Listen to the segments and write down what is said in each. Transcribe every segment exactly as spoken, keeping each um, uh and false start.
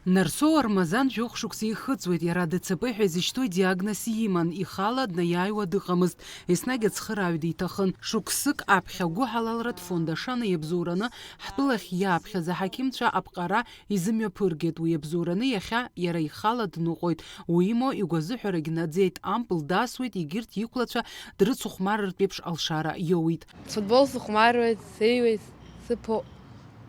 Нарсоу Армазан жәохә шықәса ихыҵуеит, иара ДЦП ҳәа изышьҭоу диагноз иман, ихала днаиааиуа дыҟамызт, еснагь ацхырааҩ диҭахын. Шықәсык аԥхьа агәыҳалалратә фонд Ашана иабзоураны ҳтәылахь иааԥхьаз аҳақьымцәа аԥҟара изымҩаԥыргеит, уи иабзоураны иахьа иара ихала дныҟәоит, уимоу игәазыҳәарагь наӡеит, ампыл дасуеит, егьырҭ иқәлацәа дрыцыхәмарыртә еиԥш алшара иоуит. Футбол сыхәмаруеит, сеиуеит, сыԥо.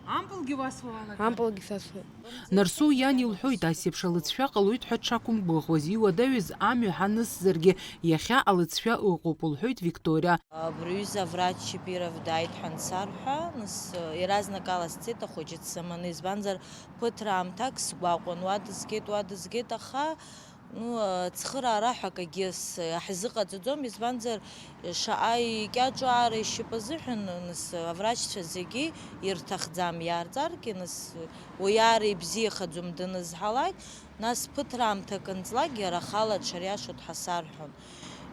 Ампылгьы уасуа уалагар? Ампылгьы сасуеит. Нарсоу иан илҳәоит, ас еиԥш алыҵшәа ҟалоит ҳәа дшақәымгәыӷуаз, иуадаҩыз амҩа ҳанысзаргьы, иахьа алыҵшәа ыҟоуп, лҳәоит Викториа. Абри аҩыза аврач Чепиров дааит ҳәа ансарҳәа, нас, иаразнакала сцеит ахәыҷы дсыманы, избанзар, ԥыҭраамҭак сгәаҟуан, уа дызгеит, уа дызгеит, аха, ну, ацхыраара ҳәа акагьы с-, ҳзыҟаҵаӡом, избанзар, шаҟа икьаҿу аара ишьапы азыҳәан, нас, аврачцәа зегьы ирҭахӡам, иаарҵаргьы, нас, уи аара ибзиахаӡом данызҳалак, нас ԥыҭраамҭак анҵлак, иара ахала дшариашо дҳасарҳәон.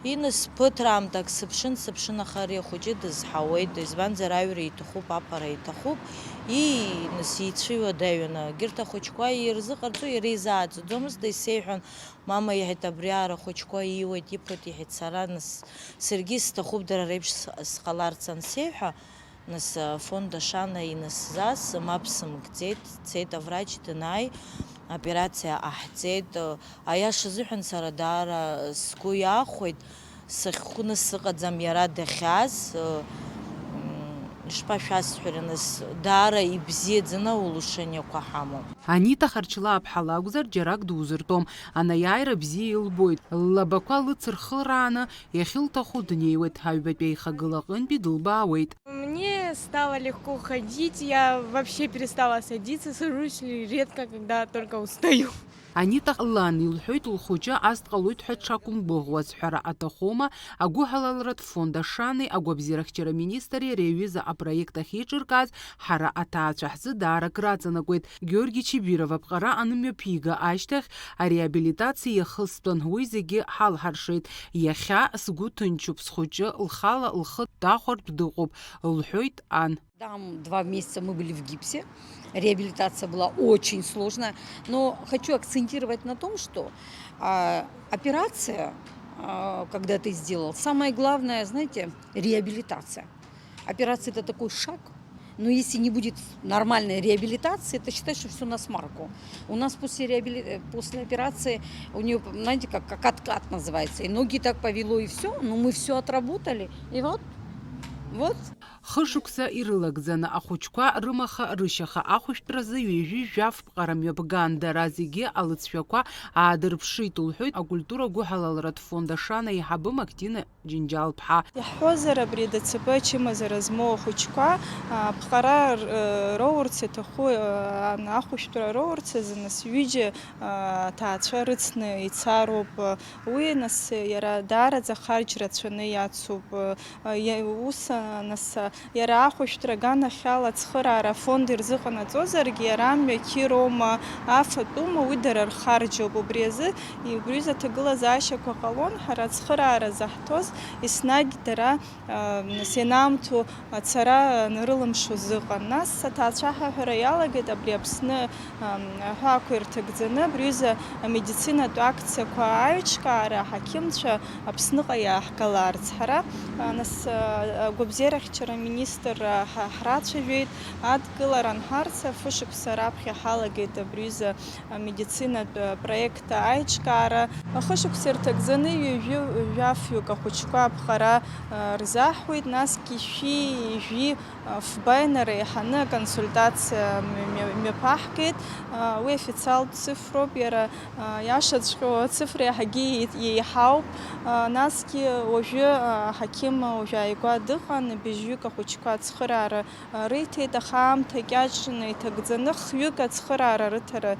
Иныс ԥыҭраамҭак сыԥшын, сыԥшын, аха ари ахәыҷы дызҳауеит, избанзар, аҩра иҭахуп, аԥара иҭахуп, ии, нас ицәыуадаҩын, егьырҭ ахәыҷқәа ирзыҟарҵо иара изааӡаӡомызт, исеиҳәон, мама, иҳәеит, абри аара ахәыҷқәа ииуеит, иԥоит, иҳәеит, сара, нас, саргьы исҭахуп дара реиԥш с-, сҟаларц ансеиҳәа, Нас, афонд Ашана инасзас, мап сымкӡеит, дцеит аврач данааи, операциа ҟаҳҵеит. Аиаша азыҳәан сара даара сгәы иахәеит, сахьхәны сыҟаӡам иара дахьааз, м, ишԥашәасҳәара, нас, даара ибзиаӡаны аулушаниақәа ҳамоуп. Анита Харчлааԥҳа лакәзар, џьарак дузыртәом, анаиааира бзиа илбоит, ллабақәа лыцырхырааны, иахьылҭаху днеиуеит, аҩбатәи аихагыла аҟынтәи дылбаауеит. Мне стало легко ходить, я вообще перестала садиться, сажусь ли-, редко, когда только устаю. Анита лан илҳәоит, лхәыҷы ас дҟалоит ҳәа дшақәымгәыӷуа, ацәҳәара аҭахума, агәыҳалалратә фонд Ашани агәабзиарахьчара министри ари аҩыза апроект ахьеиҿыркааз ҳара аҭаацәа ҳзы даара акраҵанакуеит. Георги Чибиров аԥҟара анымҩаԥига ашьҭахь, ареабилитациа иахыстәын, уи зегьы ҳалҳаршеит. Иахьа сгәы ҭынчуп, схәыҷы лхала лхы дахәартә дыҟоуп, лҳәоит ан. Там два месяца мы были в гипсе. Реабилитация была очень сложная. Но хочу акцентировать на том, что, а, операция, а, когда ты сделал, самое главное, знаете, реабилитация. Операция — это такой шаг, но если не будет нормальной реабилитации, это считай, что всё на смарку. У нас после реабили-, э, после операции у неё, знаете, как, как откат называется, и ноги так повело, и всё, но мы всё отработали, и вот, вот. Хышықәса ирылагӡаны ахәыҷқәа рымаха-рышьаха ахәышәтәразы ҩажәи жәаф ԥҟара мҩаԥган, дара зегьы алыҵшәақәа аадырԥшит, лҳәоит акультура гәыҳалалратә фонд Ашана аиҳабы Мактина Џьынџьал-ԥҳа. Иаҳҳәозар, абри ДЦП ачымазара змоу ахәыҷқәа, а, ԥҟара р-, роурц иаҭаху, а, ан-, ахәышәтәра роурц азы нас ҩыџьа, а, аҭаацәа рыцны ицароуп. Уи нас иара даараӡа харџь рацәаны иацуп. А, иа-, ус, а, нас, а, Иара ахәышәтәра аганахьала ацхыраара афонд ирзыҟанаҵозаргьы, иара амҩа қьироума, афатәума, уи дара рхарџьоуп. Убри азы, убри рзы аҭагылазаашьақәа ҟалон, ҳара ацхыраара заҳҭоз еснагь дара, а, нас ианаамҭоу ацара анрылымшоз ыҟан. Нас аҭаацәа ҳаҳәара иалагеит абри Аԥсны Аҳәаақәа ирҭагӡаны абри аҩыза амедицинатә акциақәа аиҿкаара аҳақьымцәа Аԥсныҟа иааҳгаларц. Ҳара, а, нас, а, агәабзиарахьчара аминистрра ҳа-, ҳрацәажәеит, адгылара анҳарца, фышықәса раԥхьа ҳалагеит абри аҩыза амедицинатә, а, проект аиҿкаара. Ахышықәса ирҭагӡаны ҩажәи жәафҩык ахәыҷқәа аԥҟара, а, рзаҳуеит, насгьы шәи ҩажәи Фба инареиҳаны аконсультациа мҩа-, мҩа-, мҩаԥаҳгеит. Уи официалтә цифроуп, иара, иашаҵәҟьоу ацифра иаҳагьы иеи-, иеиҳауп. Насгьы уажәы аҳақьым уажә ааигәа дыҟан, быжьҩык ахәыҷқәа ацхыраара риҭеит, аха аамҭа кьаҿны иҭагӡаны хҩык ацхыраара рыҭара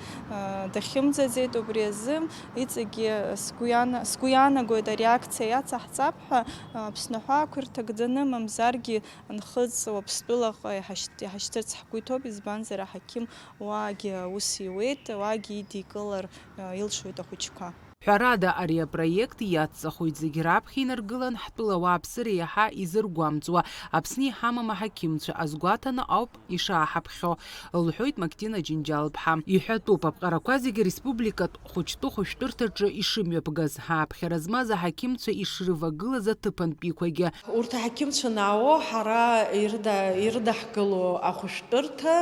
дахьымӡаӡеит. Убри азы иҵегьы сгәы иана-, сгәы иаанагоит ари акциа иацаҳҵап ҳәа, Аԥсны аҳәаақәа ирҭагӡаны, мамзаргьы Нхыҵ Уаԥстәылаҟа иҳашьҭ-, иҳашьҭырц ҳгәы иҭоуп, избанзар, аҳақьым уаагьы аус иуеит, уаагьы идикылар, э, илшоит ахәыҷқәа. Ҳәарада, ари апроект иацҵахоит зегь раԥхьа инаргылан, ҳтәыла ауааԥсыра иаҳа изыргәамҵуа, Аԥсны иҳамам аҳақьымцәа азгәаҭаны ауп ишааҳаԥхьо, лҳәоит Мактина Џьынџьал-ԥҳа. Иҳәатәуп, аԥҟарақәа зегьы республикатә хәыҷтәы хәышәтәырҭаҿы ишымҩаԥгаз, ааԥхьара змаз аҳақьымцәа ишрывагылаз аҭыԥантәиқәагьы. Урҭ аҳақьымцәа нао ҳара ирыда-, ирыдаҳгыло ахәышәтәырҭа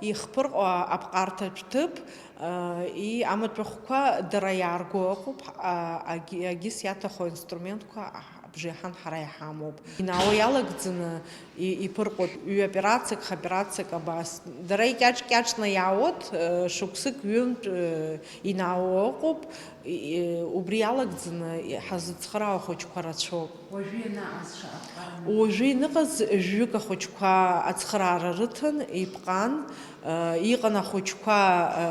ихԥырҟо аԥҟарҭаҿ ҭыԥ, и амаҭәахәқәа дара иаарго ыҟоуп, а, агьи-, агьыс иаҭаху аинструментқәа бжеиҳан ҳара иҳамоуп. Инаауа иалагӡаны и-, иԥырҟоит ҩ-операциак, х-операциак абас. Дара икьаҿ-кьаҿны иаауеит, э, шықәсык ҩынтә, э, инаауа ыҟоуп. И-, и-, убри иалагӡаны ҳазыцхыраауа ахәыҷқәа рацәоуп. Уажәы ианаҟаз шаҟа ԥҟаран? Уажәы иныҟаз жәҩык ахәыҷқәа ацхыраара рыҭан, иԥҟан, э, иҟан ахәыҷқәа, э,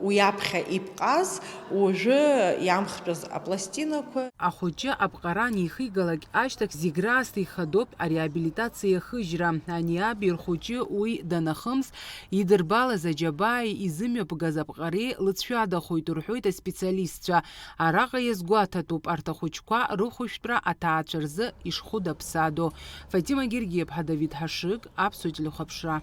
уи аԥхьа иԥҟаз, уажәы иамхтәыз апластинақәа. Ахәыҷы аԥҟара анихигалак ашьҭахь зегь раасҭа ихадоуп ареабилитациа ахыжьра. Ани аби рхәыҷы уи данахымс, идырбалаз аџьабааи изымҩаԥгаз аԥҟареи лыҵшәадахоит, рҳәоит аспециалистцәа. Араҟа иазгәаҭатәуп арҭ ахәыҷқәа рыхәышәтәра аҭаацәа рзы ишхәыдаԥсадоу. Фатима Гергиаԥҳа, Давид Ҳашыг, Аԥсуа телехәаԥшра.